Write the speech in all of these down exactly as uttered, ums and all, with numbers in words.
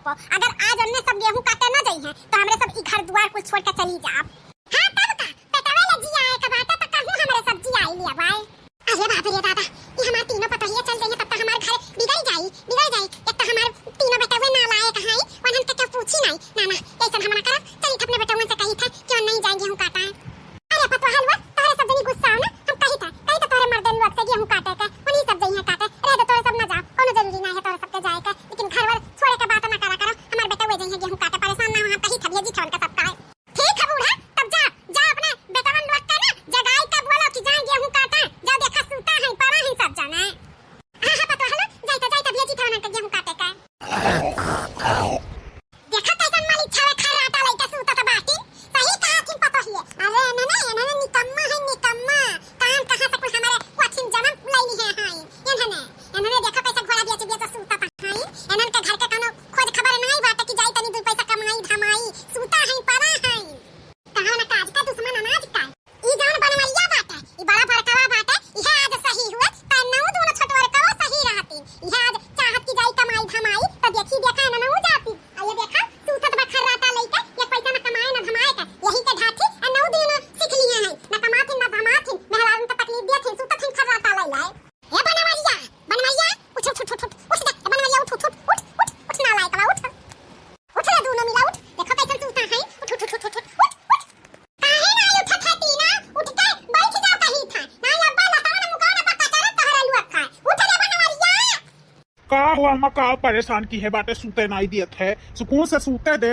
अगर आज ओन्ने सब गेहूं काटे न जइहें, तो हमरे सब ई घर दुआर कुल छोड़ के चली जाब। हाँ, तब का? पेटवे ले जियाए के बाटे, तो कहूँ हमरे सब जियाई लिया बाय। अरे बाप रे दादा, ई हमार तीनों पतोहिया चल जइहें, तब तो हमार घर बिगड़ जाई, बिगड़ जाई। एक तो हमार तीनों बेटवे नालायक हैं, उन्हन के केहू पूछी नहीं। ना, ना, ऐसन हम ना करब। चली अपने बेटवन से कही थे कि ओन्ने ही जाए गेहूं काटे। अरे पतोहलुआ, तोहरे सब जनी गुस्सा हो ना, हम कही थे, कही थे तोहरे मर्दन लोग से गेहूं काटे के, उन्हीं सब जइहें काटे। रह दे, तोहरे सब ना जाओ, कोनो जरूरी ना है तोहरे सबके जाए के, लेकिन घर वर छोड़े के बात ना करा करो, हमार बेटवे जइहें गेहूं काटे, परेशान ना हो, हम कही थे, भेजी थे उनका सबका। ठीक है बूढ़ा, तब जा, जा अपने बेटवन लोग के ना जगाई के बोलो कि जाए गेहूं काटे, जा देखा सूता है, पड़ा है सब जने। हाँ, हाँ, पतोहलुआ, जाई तो, जाई तो भेजी थे उनके गेहूं काटे के। देखा कैसन मालिक छावे खर्राटा लइके सूतत बाटी। सही कहा थिन पतोहिए। अरे एनने, एनने निकम्मा है निकम्मा। काम कहाँ से कुल हमारे कोठिन जन्म लइली है, हाँ। एनने, एनने देखा कैसे घोड़ा बेच बेच सूतत हैं। एनन के घर के कौनो खोज खबर नहीं बाटे कि जाई तनी दू पैसा कमाई धमाई। सूता है पड़ा है। कहाँ ना काज का दुश्मन अनाज का। ई जौन बनवैया बाटे, ई बड़ा बड़कवा बाटे, इहे आज सही हुए, त नौ दूनो छोटवरकवा सही रहती। इहे आज चाहत कि जाई कमाई धमाई, त देखी देखा न नौ जाती। आ ये देखा, सूतत बा खर्राटा लइके, एक पैसा न कमाए न धमाए का, यही के ढाठी, आ नौ दूनो सीख लिए हैं, न कमाथिन न धमाथिन, मेहरारू त तकलीफ देथिन, सूतत हैं खर्राटा लइ लइ। ए बनवरिया, बनवरिया, उठ, उठ, उठ, उठ, उठ, उठ जा, ए बनवरिया, उठ, उठ, उठ, उठ, उठ, उठ, नालायकवा, उठ। उठ रे दूनो मिला, उठ, देखो कैसन सूता है, उठ, उठ, उठ। काहे ना उठत है तीना, उठ के बैठ जाओ कहीं था, ना अब्बा लतावा ना मुकावा ना पक्का चरत तोहरा लुआ खाए, उठ रे बनवरिया। का हुआ अम्मा, का परेशान किहे बाटे, सूते नाई दियत है, सुकून से सूते दे।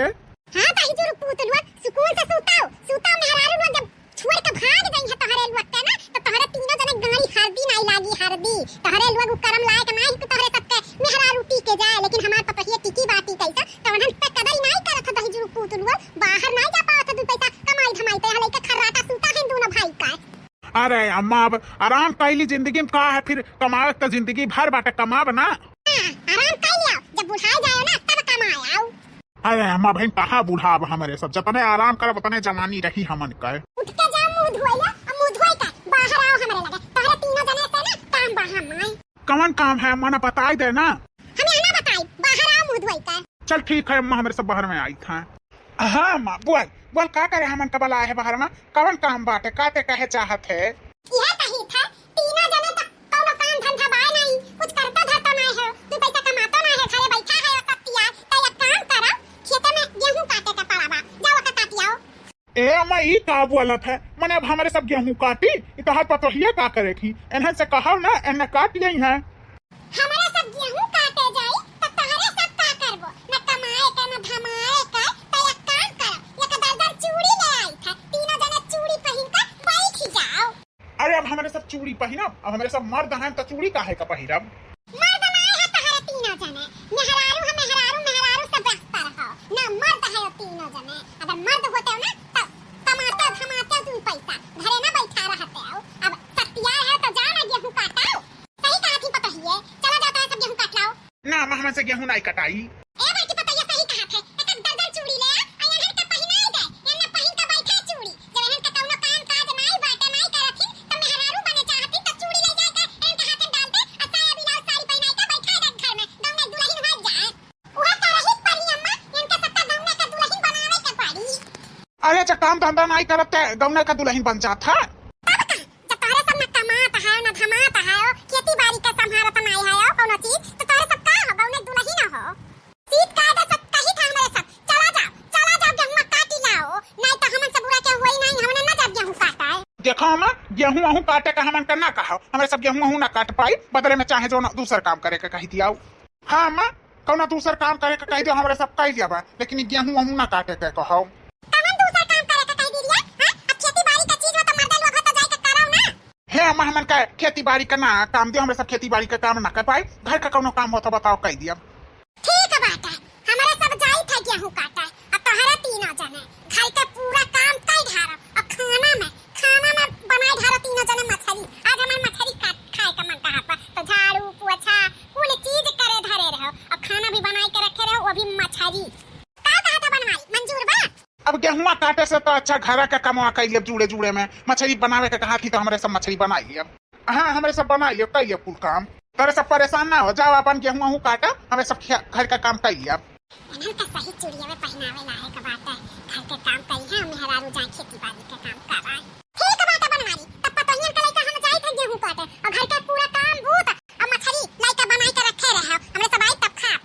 हाँ, ताही जुरु पूत लोग, सुकून से सूताओ, सूताओ, मेहरारू लोग जब छोड़ के भाग जाई है तोहरे लोग के ना, तो तोहरे तीनों जने गाड़ी हरदी नाई लागी, हरदी। तोहरे लोग उ करम लायक नाई कि तोहरे सबके मेहरारू टिके जाए, लेकिन हमार पतोहिए टिकी बाटी कैसा, तो उन्हन पे कदर ही नाई करत है दही जुरु पूत लोग, बाहर नाई जा पावत है दू पैसा कमाई धमाई, तो यहाँ लइके खर्राटा सूता है दोनों भाई का। अरे अम्मा, अब आराम कैली जिंदगी में का है, फिर कमावे तो जिंदगी भर बाटे, कमाब ना। हाँ, आराम कैली आओ, जब बुढ़ाए जाओ ना तब कमाए आओ। अरे अम्मा बहिन, कहाँ बुढ़ाब हमरे सब, जतने आराम करब उतने जवानी रही हमन के। उठ के जाओ मुंह धोइया, अब मुंह धोई के बाहर आओ हमरे लगे। तोहरे तीनों जने से ना काम बा हमार। कवन काम है अम्मा, ना बताई दे ना। हम यहाँ ना बताई, बाहर आओ मुंह धोई के। चल ठीक है अम्मा, हमरे सब बाहर में आई था। हाँ अम्मा, बोल, बोल का करे हमन का बुलाए है बाहर में, कवन काम बाटे, का ते कहे चाहत है? यह कही था, तीनों जने तो कौनो काम धंधा बाय नहीं, कुछ करता धरता नहीं हो, दू पैसा कमाता नहीं है, घरे बैठा है सत्तिया, तो एक काम करो, खेते में गेहूं काटे के पड़ा बा, जाओ ओके काट आओ। ए अम्मा, ई का बोलत है? मने अब हमरे सब गेहूं काटी? ई तोहार पतोहिया का करे थी? एन्हन से कहव ना, एन्हन काट लेई हैं। हमरे सब गेहूं काटे जाई, त तोहरे सब का करबो? न कमाए के, न धमाए के, त एक काम करो, एक दर्जन चूड़ी ले आई था, तीनों जने चूड़ी पहिन के बैठ जाओ। अरे अब हमरे सब चूड़ी पहिनब, अब हमरे सब मर्द हैं त चूड़ी काहे का पहिरब? मर्द नाय है तहरे तीनों जने, मेहरारू है, मेहरारू, मेहरारू से बेहतर हो ना, मर्द है वो तीनों जने। अगर मर्द होते हो ना तो कमाते धमाते दू पैसा घरे ना बैठा रहते हो। अब सत्तिया है तो जाओ ना गेहूं काटाओ। सही कहा थी पतोहिए, चला जाता है सब गेहूं काट लाओ। ना, अम्मा, हमन से गेहूं नाई कटाई। ए बड़की पतोहिया सही कहा थे, एक एक दर्जन चूड़ी ले आ, आ इन्हन के पहिनाई दे, इन्हन पहिन के बैठे चूड़ी। जब इन्हन के कौनो काम काज नाई बाटे, नाई करथिन, त मेहरारू बने चाहथिन, त चूड़ी ले जाके इनके हाथे डाल दे, आ साया ब्लाउज साड़ी पहिनाई के बैठा दे घर में, गौने दुल्हन हो जाए। उहे करही पड़ी अम्मा, इनके सबका गौने के दुल्हन बनावे के पड़ी। अरे, अच्छा काम धंधा नाई करत ते गौने का दुल्हन बन जात है। तब का? जब तोहरे सब न कमात है, न धमात है, खेती बाड़ी के संभालत नाई है, कौनो चीज, तो तोहरे सब का हो, गौने दुलही न हो। सीत का दे सब कही था हमरे सब, "चला जाओ, चला जाओ, गेहुआ काटी लाओ, नाई तो हमन से बुरा के होई नाई, हमन ना जाब गेहूं काटे।" देखो हम गेहूं अहूं काटे का हमन का ना कहो, हमरे सब गेहूं अहूं ना काट पाई, बदले में चाहे जो न दूसर काम करे के कही दियाओ। हाँ अम्मा, कौनो दूसर काम करे के कह दियो, हमरे सब कह दिया बा, लेकिन ई गेहूं वहूं ना काटे के कहो। कौन दूसर काम करे के कह दिया? हाँ? अब खेती बाड़ी का चीज हो तो मर्दे लोग हो तो जाए के करो ना। हे अम्मा, हमन का खेती बाड़ी का ना काम दियो, हमरे सब खेती बाड़ी का काम ना कर पाई, घर का कौनो काम हो तो बताओ, कह दिया। ठीक बात है, हमरे सब जाई था गेहूं काटे, अब तोहरे तीनों जने घर के पूरा काम कई ढारो, और खाना में, खाना में बनाए ढारो तीनों जने मछली। आज हमार मछली काट खाए का मन कहा था, तो झाड़ू पोछा कुल चीज करे धरे रहो, और खाना भी बनाए के रखे रहो, वो भी मछली। का कहा था बनवारी, मंजूर बा? अब गेहुआ काटे से तो अच्छा घर का कमवा कई लेब, जुड़े जुड़े में मछली बनावे के कहा थी, तो हमरे सब मछली बनाई लेब। हाँ, हमरे सब बनाई लेब, कई लेब कुल काम। तोरे सब परेशान ना हो, जाओ अपन गेहूं वहूं काटा, हमें सब खे-, घर का काम कई लिया। इन्हन का सही चुड़िया में पहिनावे लायक बाटे। घर के काम करी है, मेहरारू जाए खेती बाड़ी के काम करे। ठीक बाटे बनवारी, तब पतोहियन का लइका हम जाइत है गेहूं काटे, और घर के पूरा काम बूत, और मछरी लइका बनाई के रखे रहे, हमरे सब आई तब खाब।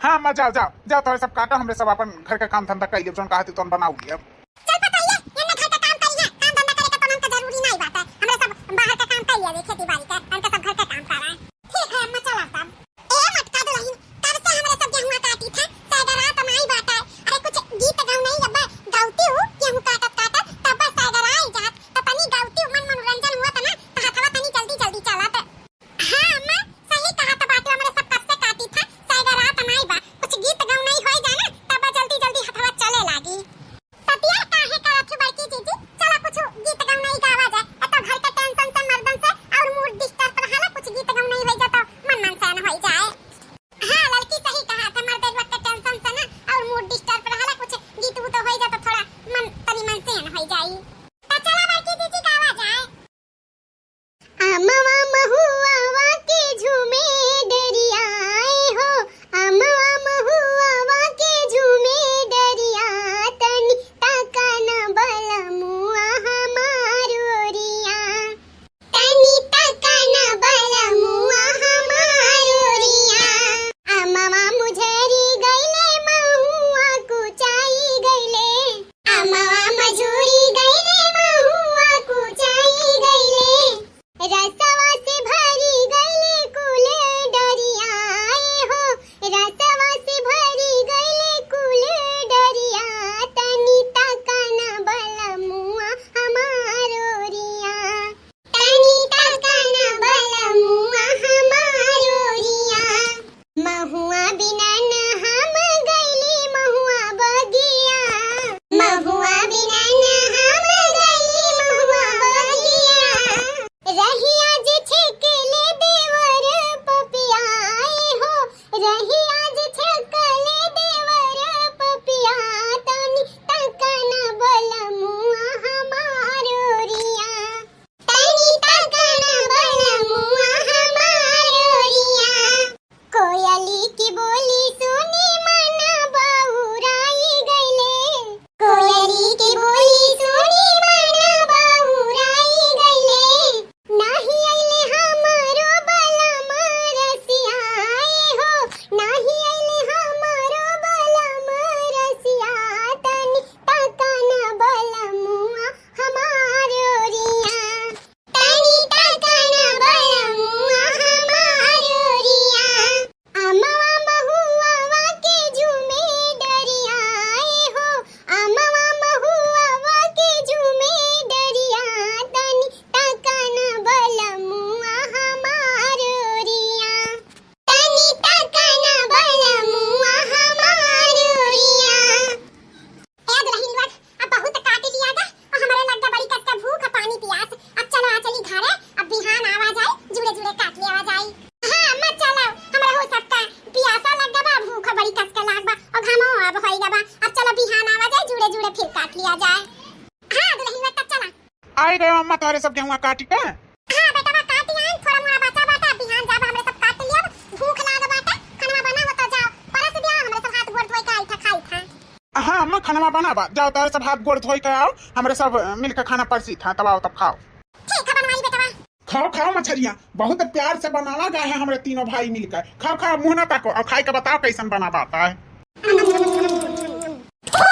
हाँ अम्मा, जाओ, जाओ, जाओ, तोहरे सब काटो, हमरे सब अपन घर के काम धंधा कइ लेब, जौन कहा थी तौन बनाऊ लेब। चल पतोहिया, एने घर के काम करी है, काम धंधा करे के तो हमके जरूरी नहीं बाटे, हमरे सब बाहर के काम कइ लेब, खेती बाड़ी के, हमके सब घर के काम करा। ठीक है अम्मा, चला तब। ए मटका दुलहिन, कब से हमरे सब गेहुआ काटी था, सैगरा त नाई बाटे। अरे कुछ गीत गौनई अब्बा गौती हूँ, गेहूँ काटत काटत, तब सैगरा आई जात, त तनी गौती हूँ, मन मनोरंजन हुआ त ना, त हथवा तनी जल्दी जल्दी चलत। हाँ अम्मा, सही कहा त बाटू, हमरे सब कब से काटी था, सैगरा त नाई बा, कुछ गीत गौनई होई जाए ना, तब जल्दी जल्दी हथवा चले लागी। ततिया काहे करत हो बड़की जीजी? चला कुछ गीत गौनई गावा जाए। ए तो घर के tension से मर्दन से और mood disturb रहला, कुछ गीत गौनई होई जाए तो मन मनसायन होई जाए। हाँ, लड़की सही कहा था, मर्दे लोग के tension से ना और mood disturb रहला, कुछ गीत उत होई जाए तो थोड़ा मन तनी मनसायन होई जाई। तो चला बड़की जीजी गावा जाए। अमवा महुआवा के झूमे डरिया, ए हो, अमवा महुआवा के झूमे डरिया, तनी ताका न बलमुआ हमार ओरिया, तनी ताका न बलमुआ हमार ओरिया। अमवा मुझरी गइले, महुआ कुचाई गइले, अमवा मझुरी गइले, महुआ कुचाई गइले। रसवा से भरी गइले कुल डरिया, ए हो, रसवा से भरी गइले कुल डरिया, तनी ताका न बलमुआ हमार ओरिया, तनी ताका न बलमुआ हमार ओरिया। महुआ बिना न हम गइली महुआ बगिया, महुआ बिना न हम गइली महुआ बगिया। रहिया जे छेकले देवर पपिया, ए हो, रहिया जे छेकले देवर पपिया, तनी ताका न बलमुआ हमार ओरिया, तनी ताका न बलमुआ हमार ओरिया। कोयली की बोली सुनी मन बउराई गइले, कोयली की बोली सुनी मन बउराई गइले। नाही अइले हमारो बलम रसिया, ए हो, नाही अइले हमारो बलम रसिया, तनी ताका न बलमुआ हमार ओरिया, तनी ताका न बलमुआ हमार ओरिया। अमवा महुआवा के झूमे डरिया, ए हो, अमवा महुआवा के झूमे डरिया, तनी ताका न बलमुआ हमार ओरिया, तनी ताका न बलमुआ हमार ओरिया। ए दुलहिन लोग, अब बहुत काट लिया जा, और हमरे लग गए बड़ी कस के भूख पानी प्यास। अब चलो आ चली घरे, अब बिहान आवा जाए, जुड़े जुड़े काट लिया जाए। हाँ अम्मा चलो, हमरा हो सबका प्यासा लग गवा, भूख बड़ी कस के लाग बा, और घामो अब होई गवा। अब चलो बिहान आवा जाए, जुड़े जुड़े फिर काट लिया जाए। हाँ दुलहिन लोग, तब चला। आई गए अम्मा तोहरे सब गेहुआ काटी के। हाँ बेटवा, काटी आइन, थोड़ा मोड़ा बचा बाटे, बिहान जाब हमरे सब काट लियब, भूख लाग बाटे, खनवा बना हो तो जाओ, परस दिया, हमरे सब हाथ गोड़ धोई के आई था, खाई था। हाँ अम्मा, खनवा बना बा, जाओ तोहरे सब हाथ गोड़ धोई के आओ, हमरे सब मिल के खाना परसी था, तब आओ तब खाओ। ठीक है बनवाई बेटवा। खाओ खाओ मछरिया, बहुत प्यार से बनावा गया है हमरे तीनों भाई मिलकर। खाओ खाओ, मुँह ना ताको, और खाई के बताओ कैसन बना बाता है। थू!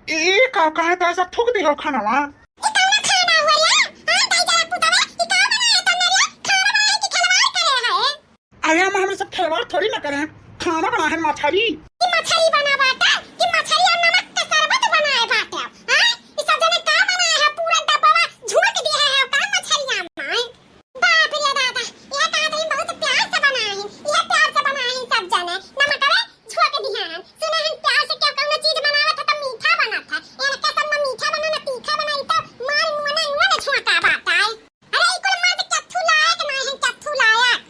ए, का, काहे तो ऐसा थूक दी हो खानवा? ई कौन खाना हुआ रे? हाँ, दाई जरा पुतवा, ई का बनाए तन्ने रे? खाना बनाए कि खिलवाड़ करे है? अरे, हम, हमरे सब खिलवाड़ थोड़ी ना करे हैं। खाना बनाए हैं मछरी। ई मछरी बना बाटे, ई मछरी और नमक के शरबत बनाए बाटे। हाँ? ई सब जने का बनाए है? पूरा डब्बा झुमक दिए है का मछरिया में? बाप रे दादा, यह का दिन बहुत प्यार से बनाए हैं, यह प्यार से बनाए हैं सब जने। नमकवे झोंक दिहन। सुने हन प्यार से केहू कउनो चीज बनावत है त मीठा बनत है। एनके सब न मीठा बना न तीखा बना, ई त मार मुआ ना मुआ न झोंका बात है। अरे ई कुल मर्द कत्थू लायक ना है, कत्थू लायक।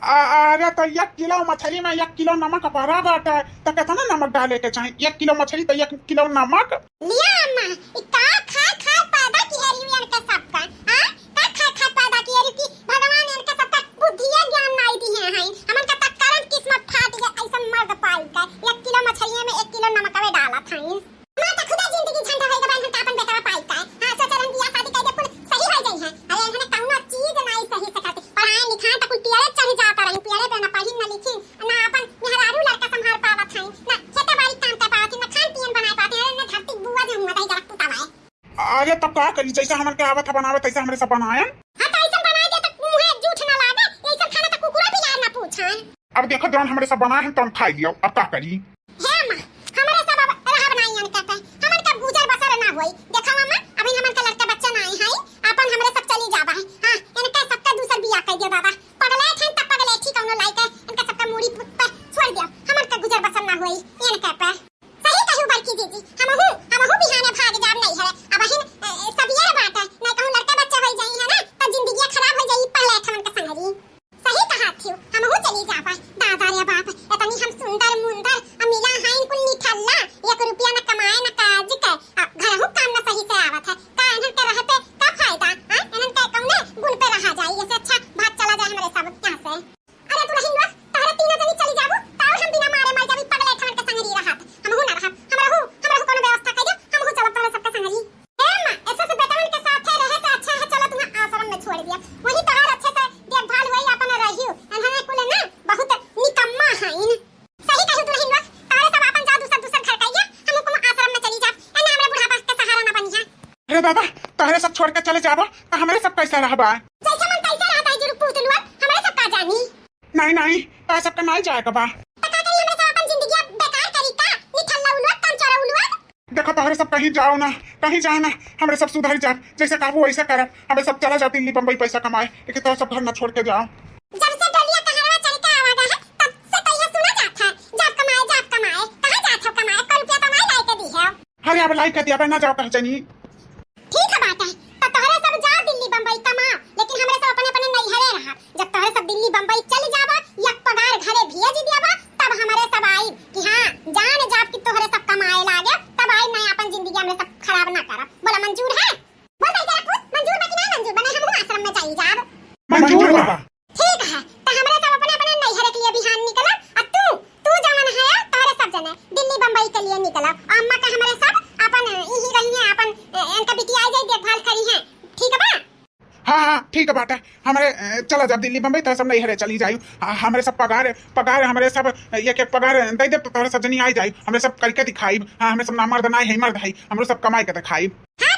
आ, अरे त एक किलो मछली में एक किलो नमक भरा बाटे, त केतना नमक डाले के चाही? एक किलो मछली त एक किलो नमक। लिया अम्मा, ई का खा खा पैदा किहे रियन के सबका? हाँ? का खा खा पैदा किहे रही कि भगवान इनके सबका बुद्धिया ज्ञान नाई दिहे हैं। हमन का त करम किस्मत फाट गया, ऐसन मर्द पाई का। एक किलो अरे तब का करी, जैसा हमन के आवत है बनावे तैसा हमरे सब बनायन। हाँ, तो ऐसा बनाए दे तो मुँहे जूठ ना लागे, ऐसा खाना तो कुकुरा बिलार ना पूछन। अब देखो जौन हमरे सब बनाए हैं तौन खाई लियो, अब का करी। हे अम्मा, हमरे सब अब रहब नाई इनके पे, हमन के गुजर बसर ना होई। देखो अम्मा, अभी हमन के लड़का बच्चा नाई है, अपन हमरे सब चली जाबा है। हाँ, इनके सबके दूसर बियाह कर दिया दादा। पगलेट हैं तब पगलेट ही कौनो लाई के इनके सबके मूड़ी पे छोड़ दिया, हमन के गुजर बसर ना होई इनके पे। सही कहू बड़की जीजी, हमहू, हमहू बिहाने भाग जाब नैहरे। अबहिन, ए, ए, सबियर बाटे, नहीं कहूँ लड़का बच्चा होई जाई है ना, तो जिंदगिया खराब हो जाई पगलेट हमन के संगरी। सही कहा थिउ, हमहू चली जाबा। दादा रे बाप, इतनी हम सुंदर मुंदर, आ मिला है इनको निठल्ला, एक रुपया न कमाए न काज के, आ घरहू काम न सही से आवत है, का इन्हन के रहते का फायदा? हाँ? इन्हन के कौने गुण पे रहा जाई? ऐसे अच्छा भाग चला जाए हमरे सब यहाँ से। अरे दुलहिन लोग, तहरे तीनों जनी चली जाबू, त और हम बिना मारे मर जाबी, पगलेट हमन के संगरी रहत। हमहू ना रहब, हमरहू, हमरहू कोनो व्यवस्था कर दे, हमहू चलब तहरे सबके संगरी। ए माँ, ऐसे से बेटवन के साथे रहे से अच्छा है, चलो तुम्हें आश्रम में छोड़ दिया, वहीं तोहार अच्छे से देखभाल होई, अपन रहियो। इन्हने कुल ना बहुत निकम्मा हईन। सही कहू दुलहिन लोग, तहरे सब अपन जाओ दूसर दूसर घर कहिया, हम कुल आश्रम में चली जाब, एने हमरे बुढ़ापा के सहारा ना बनिया। अरे दादा, तहरे सब छोड़ के चले जाबो, त हमरे सब कैसे रहबा? जैसे मन तैसे रहता है जुड़ू पूत लोग, हमरे सब का जानी। नहीं, नहीं, तहरे सब के नहीं जाए के बा। त का करी, हमरे सब अपन जिंदगी बेकार करी का? निठल्ला उलुआ, कमचोरा उलुआ। देखो, तहरे सब कहीं जाओ ना, कहीं जाओ ना, हमरे सब सुधर जाब, जैसे कहबो वैसे करब, हमरे सब चला जाब दिल्ली बम्बई पैसा कमाए, लेकिन तहरे सब घर ना छोड़ के जाओ। जब से डोलिया कहरवा चढ़ के आवा गा है, तब से तो ये सुना जात है, जाब कमाए, जाब कमाए, कहाँ जात हो कमाए, एको रुपया तो नहीं लाई के दी है। अरे अब लाई के दिया, ना जाओ कह जनी। ठीक है बात है, तो तोहरे सब जाओ दिल्ली बम्बई कमाओ, लेकिन हमरे सब अपने अपने नैहरे रहा। जब तोहरे सब दिल्ली बम्बई चल जाबा या पगार घरे भेज दियाबा, तब हमरे सब आई कि हाँ, जान जाब कि तोहरे सब कमाए लागे, तब आई, नहीं अपन जिंदगी हमरे सब खराब ना करब। बोला मंजूर है? बोल भाई जरा पूछ, मंजूर बा कि नहीं मंजूर बा? नहीं हमहू आश्रम में चली जाब। मंजूर बा। ठीक है, तो हमरे सब अपने अपने नैहरे के लिए बिहान निकला, और तू, तू जवन है, तोहरे सब जने दिल्ली बम्बई के लिए निकला। अम्मा का हमरे सब अपन इही रही है, अपन, ए, इनका बिटिया आई जाई, देखभाल करी है, ठीक बा? हाँ, हाँ, ठीक बाटे। हमरे, ए, चला जाब दिल्ली बम्बई, तोहरे सब नैहरे चली जाई। हाँ, हमरे सब पगार, पगार हमरे सब, ए, एक एक पगार दे देब, तो तोहरे सब जनी आई जाई। हमरे सब करके दिखाई। हाँ, हमरे सब ना मर्द ना है, मर्द है, हमरे सब कमाई के दिखाई। हाँ,